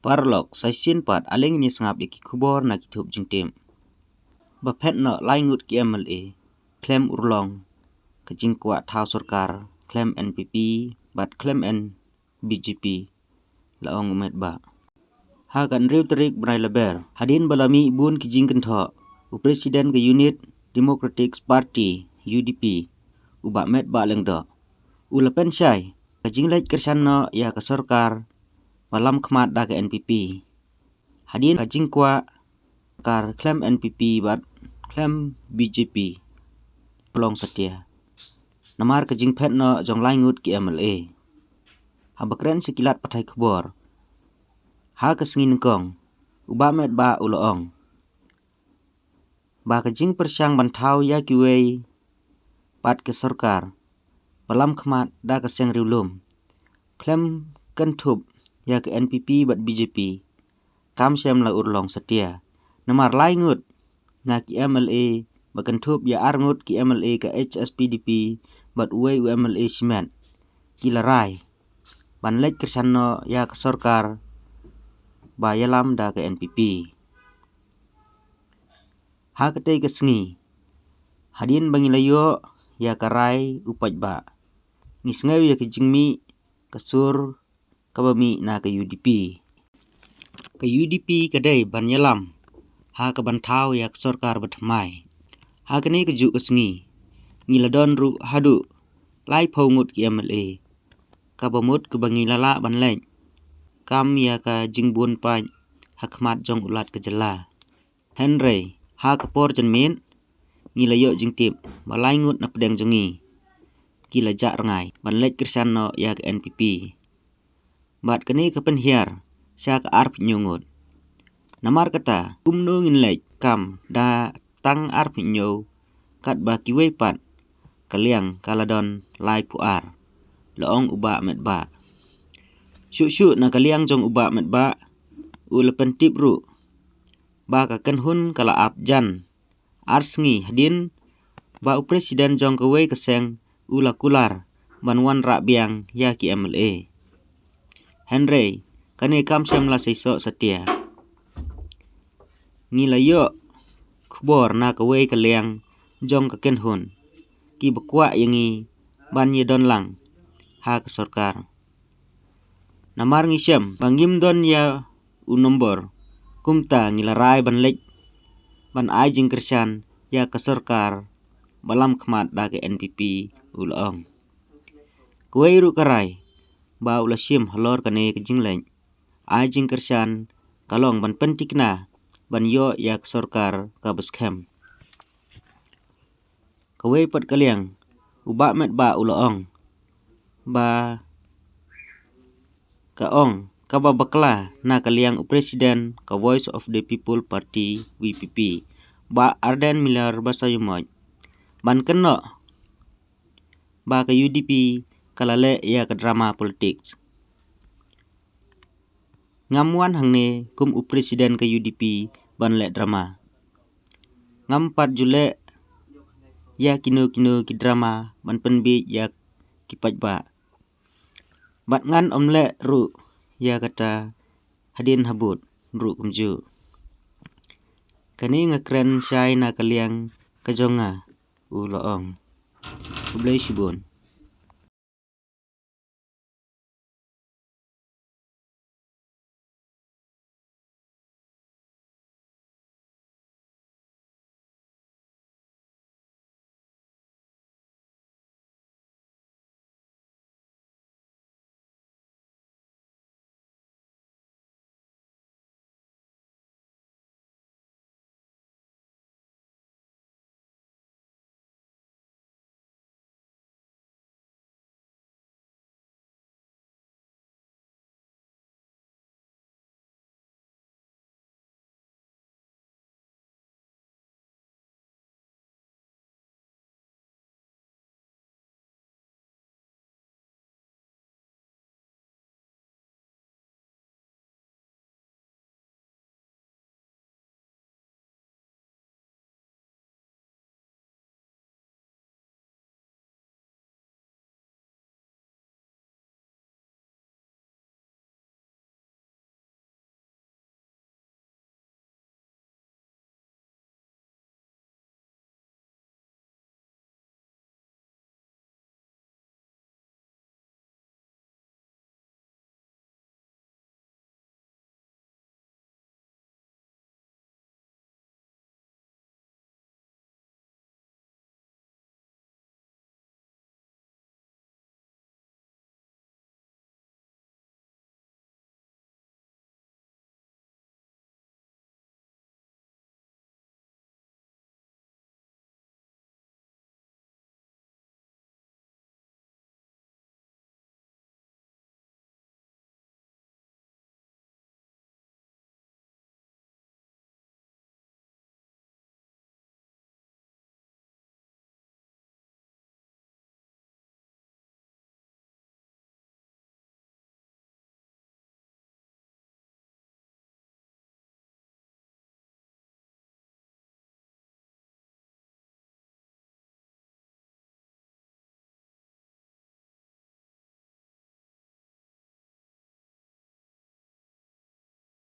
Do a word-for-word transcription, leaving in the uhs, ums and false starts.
Paralok, sa shisien pat ale ngin ïa sngap ïa ki khubor na ki thup jingtip. Ba phet noh lai ngut ki M L A khlem urlong ka jingkwah thaw sorkar, khlem N P P bad khlem N B J P, la ong u Metbah. Ha ka hynriew tarik bnai Lber, hadien ba la mih bun ki jingkynthoh, u President ka United Democratic Party, U D P, u Bah Metbah Lyngdoh, u la pynshai ka jingleit kyrshan noh ïa ka sorkar ba lam khmat da ka N P P. Hadien ka jingkwah sorkar khlem N P P bad khlem B J P, pynlong satia namar ka jingphet noh jong lai ngut ki M L A. Haba kren sha ki lad pathai khubor ha ka sngi nyngkong, u Bah Metbah u la ong ba ka jingpyrshang ban thaw ïa kiwei pat ka sorkar ba lam khmat da ka seng riewlum, khlem kynthup ïa ka N P P bad B J P, kam shym la urlong satia. Namar lai ngut na ki M L A, ba kynthup ïa ar ngut ki M L A ka H S P D P bad uwei u M L A shimet, ki la rai ban leit kyrshan noh ïa ka sorkar ba ïalam da ka N P P. Ha katei ka sngi, hadien ba ngi la ïoh ïa ka rai u paidbah, ngi sngew ïa ka jingmih ka sur kaba mih na ka U D P. Ka U D P ka dei ban ïalam ha ka ban thaw ïa ka sorkar ba thymmai. Ha kane ka juh ka sngi, ngi la don ruh haduh laiphew ngut ki M L A, kaba mut kaba ngi la lah ban leit kam ïa ka jingbun paid ha khmat jong u Lat ka jylla. Hynrei ha ka por janmiet, ngi la ïoh jingtip ba lai ngut na pdeng jong ngi ki la jah rngai ban leit kyrshan noh ïa ka N P P. Bad kane ka pynhiar sha ka arphew hynñiew ngut. Namar kata, kumno ngin leit kam da tang arphew hynñiew, katba kiwei pat ka liang ka la don laiphew ar, la ong u Bah Metbah. Shuh shuh na ka liang jong u Bah Metbah, u la pyntip ruh ba ka kynhun ka la ap jan ar sngi hadien ba u President jong kawei ka seng u la kular ban wanrah biang ïa ki M L A. Hynrei kane kam shym la seisoh satia. Ngi la ïoh khubor na kawei ka liang jong ka kynhun, kiba kwah ïa ngi ban ïadon lang ha ka sorkar. Namar ngi shem ba ngim don ïa u nombor, kumta ngi la rai ban leit ban ai jingkyrshan ïa ka sorkar ba lam khmat da ka N P P, u la ong. Kawei ruh ka rai ba u la shim halor kane ka jingleit ai jingkyrshan ka long ban pynthikna ban ïoh ïa ka sorkar kaba skhem. Kawei pat ka liang, u Bah Metbah u la ong ba ka ong kaba bakla na ka liang u President ka Voice of the People Party, V P P, Bah Ardent Miller Basaiawmoit, ban kynnoh ba ka U D P ka la leh ïa ka drama politics. Ngam wan hangne kum u President ka U D P ban leh drama. Ngam pat ju leh ïa kino kino ki drama ban pynbiej ïa ki paidbah. Bad ngan ym leh ruh ïa kata hadien habud ruh kumjuh. Kane nga kren shai na ka liang ka jong nga, u la ong. Khublei shibun.